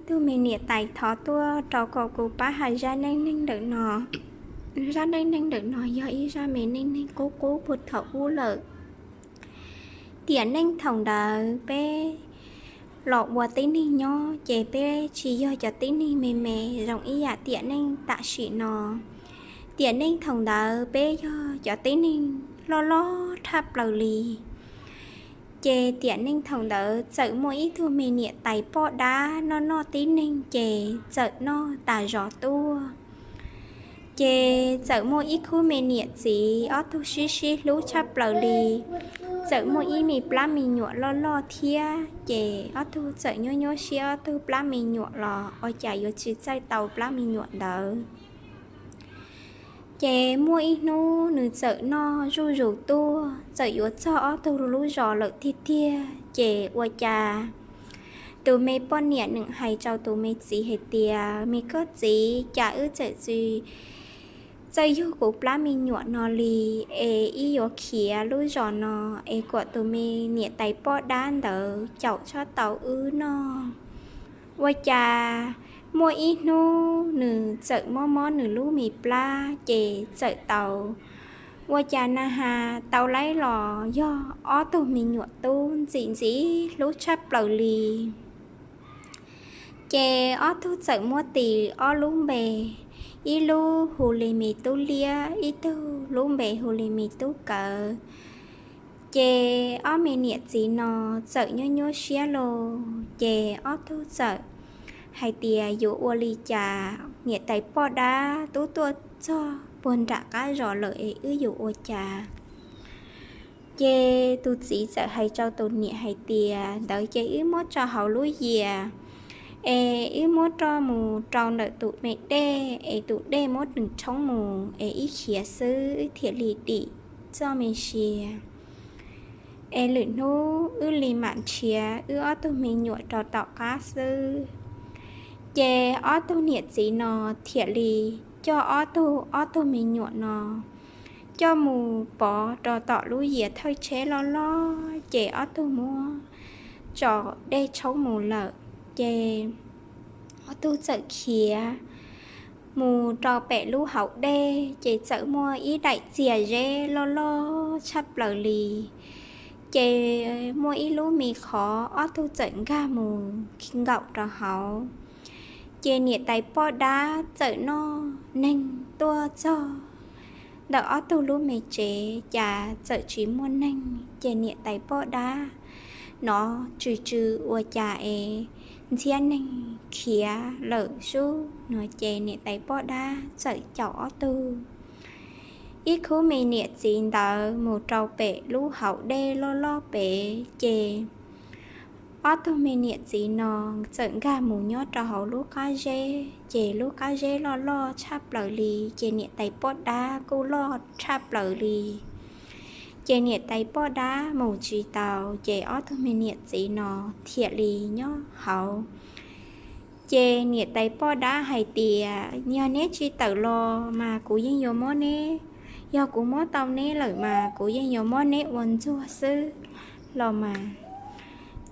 Tug me niam tais thov tuaj rau kom kuv pab has zaj neej neeg ntawm no. Zaj neej neeg ntawm no yog ib zaj me neej neeg qub qub puag thaum ub lawm. Tiam neej thaum ntawd peb los ua tib neeg nyob ces peb tsis yog cov tib neeg me me zoo ib yam tiam neej tam sim no. Tiam neej thaum ntawd peb yog cov tib neeg loj loj tshaj plaws li. Ces tiam neej thaum ntawd txawm muaj ib tug me niam tais poj dab noj noj tib neeg ces txawm noj tas zog tuaj. Ces txawm muaj ib khub me niam txiv ob tug sib sib hlub tshaj plaws li. Txawm muaj ib me plab me nyuam loj loj thiab ces ob tug txawm nyuab nyuab siab ob tug plab me nyuam los ua cas yuav tsis txawj tau plab me nyuam ntawd. Ces muaj ib hnub nws txawm noj zuj zus tuaj, txawm yuav txog ob tug lub zos lawm tiag tiag ces ua cas tus me poj niam nws hais rau tus me txiv hais tias, Me koj txiv, cas wb txawm tsis txawj yug kuv plab me nyuam no li, es wb yuav khiav lub zos no es kom tus me niam tais poj dab ntawd caum tshaj tau wb noj. Ua cas muaj ib hnub nws txawm mob mob nws lub me plab ces txawm tau, ua cas na has tau laib los yog ob tug me nyuam tub ntxim ntxim hlub tshaj plaws li. Ces ob tug txawm muab tis ob lub npe, ib lub hu li me tub liab, ib tug lub npe hu li me tub kawv. Ces ob me niam txiv no txawm nyuab nyuab siab los ces ob tug txawm hais tias yuav ua li cas niam tais poj dab twb tuaj txog puag nram qab zos lawm es wb yuav ua cas. Ces tus txiv txawm hais rau tus niam hais tias, Ntawd ces wb muab tso hauv lub yias, es wb muab roj mus rau ntawm tus me dej es tus dej muab nws tshoob mus es wb khiav xwb thiaj li dim txoj me sia. Es lwm hnub wb li mam nrhiav wb ob tug me nyuam rau tom qab xwb. Ces ob tug niam txiv no thiaj li coj ob tug ob tug me nyuam no coj mus pov rau tom lub yias thawj tsheb loj loj ces ob tug muab tso dej tshoob mus lawm. Ces ob tug txawm khiav mus rau pem lub hauv dej ces txawm muaj ib daim txiag zeb loj loj tshaj plaws li. Ces muaj ib lub me qhov ob tug txawm nkag mus nkaum rau hauv. Ces niam tais poj dab txawm noj neeg tuaj txog ntawm ob tug lub me tsev cas txawm tsis muaj neeg. Ces niam tais poj dab hnov tsw tsw ua cas es ntxhiab neeg khiav lawm sub no ces niam tais poj dab txawm caum ob tug ib khub me niam txiv ntawd mus rau pem lub hauv dej loj loj pem ces ob tug me niam txiv no txawm nkag mus nyob rau hauv lub qab zeb ces lub qab zeb loj loj tshaj plaws li. Ces niam tais poj dab kuj loj tshaj plaws li. Ces niam tais poj dab mus tsis tau ces ob tug me niam txiv no thiaj li nyob hauv. Ces niam tais poj dab hais tias, Yog neb tsis tawm los mas kuv yeej yuav muab neb, yog kuv muab tau neb lawm mas kuv yeej yuav muab neb ua ntxuag xwb los mas.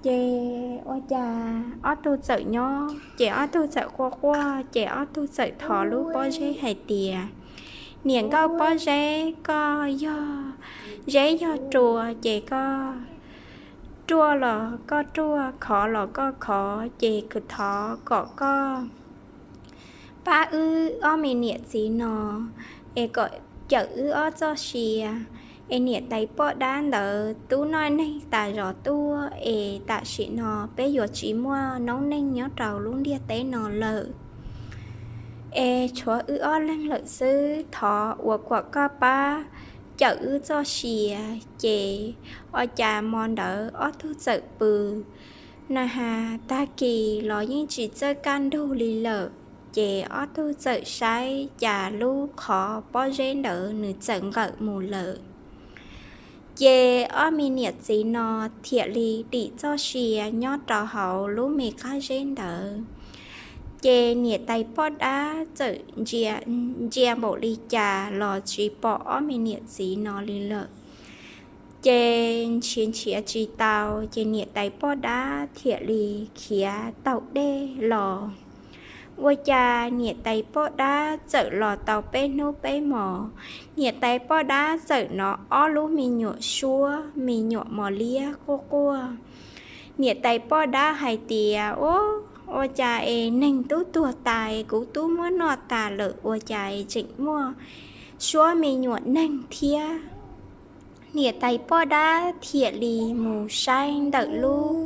Ces ua cas ob tug txawm nyob ces ob tug txawm quaj quaj ces ob tug txawm thov lub pob zeb hais tias, Niam nkauj pob zeb, koj yog zeb yog rua ces koj ruaj los koj ruaj, khov los koj khov, ces kuv thov kom koj pab wb ob me niam txiv no es kom cawm wb ob txoj sia. Es niam tais poj dab ntawd twb noj neeg tas zog tuaj es tam sim no peb yuav tsis muaj noob neej nyob rau lub ntiaj teb no lawm. Es tshuav wb ob leeg lawm xwb, thov ua kom koj pab cawm wb txoj sia. Ces ua cas hmo ntawd ob tug txawm pw na has tag kis los yeej tsis txawj kaj ntug li lawm. Ces ob tug txawm saib cas lub qhov pob zeb ntawd nws txawm nqawm mus lawm. Ces ob me niam txiv no thiaj li dim txoj sia nyob rau hauv lub me qab zeb ntawd. Ces niam tais poj dab txawm ntsia npaum li cas los tsis pom ob me niam txiv no li lawm. Ces nrhiav nrhiav tsis tau, ces niam tais poj dab thiaj li khiav taug dej los. Ua cas niam tais poj dab txawm los tau peb hnub peb hmos, niam tais poj dab txawm hnov ob lub me nyuam suab me nyuam mos liab quaj quaj. Niam tais poj dab hais tias, Ua, ua cas es neeg twb tuag tas, kuv twb muab noj tas lawm, ua cas es tseem muaj suab me nyuam neeg thiab? Niam tais poj dab thiaj li mus saib ntawm lub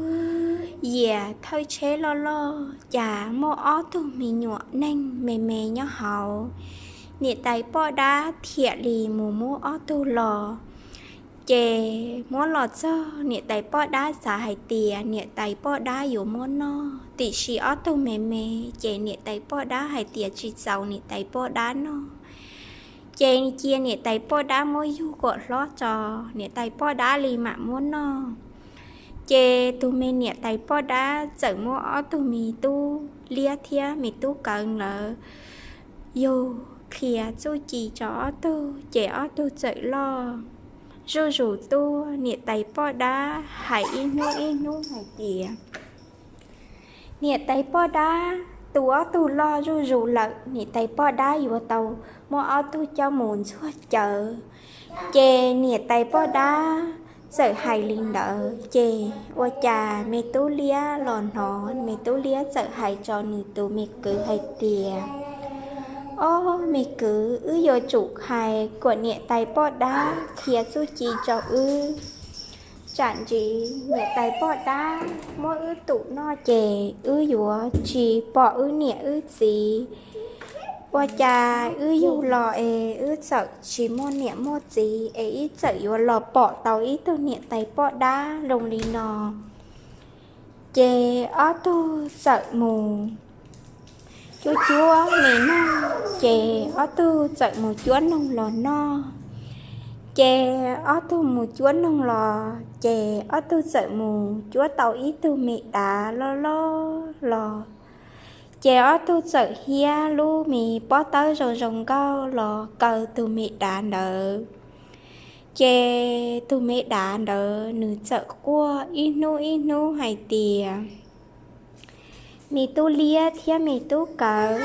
yias thawj tsheb loj loj, cas muaj ob tug me nyuam neeg me me nyob hauv. Niam tais poj dab thiaj li mus muab ob tug los. Ces muab los txog, niam tais poj dab xav hais tias niam tais poj dab yuav muab noj, tiam sis ob tug me me, ces niam tais poj dab hais tias tsis txaus niam tais poj dab noj. Ces cia niam tais poj dab muab yug kom hlob tso, niam tais poj dab li mam muab noj. Ces tus me niam tais poj dab txawm muab ob tug me tub liab thiab me tub kawv ntawd yug qhia txuj ci rau ob tug, ces ob tug txawm loj zuj zus tuaj. Niam tais poj dab hais ib hnub ib hnub hais tias, niam tais poj dab, tus ob tug loj zuj zus lawm, niam tais poj dab yuav tau muab ob tug coj mus ntxuag cawv. Ces niam tais poj dab txawm hais li ntawd, ces ua cas me tub liab los hnov, me tub liab txawm hais rau nws tus me kwv hais tias, Ob, me kwv, wb yuav tsum hais kom niam tais poj dab qhia txuj ci rau wb. Tsam ntsis niam tais poj dab muab wb tum noj ces wb yuav tsis pom wb niam wb txiv. Ua cas wb yug los es wb txawm tsis muaj niam muaj txiv, es wb txawm yuav los pom tau ib tug niam tais poj dab zoo li no. Ces ob tug txawm mus cuab cuab me noog, ces ob tug txawm mus cuab noog los noj. Ces ob tug mus cuab noog los, ces ob tug txawm mus cuab tau ib tug me dav loj loj los. Ces ob tug txawm hiab lub me pob tawb zoo zoo nkauj los kaw tus me dav ntawd. Ces tus me dav ntawd nws txawm quaj ib hnub ib hnub hais tias, Me tub liab thiab me tub kawv,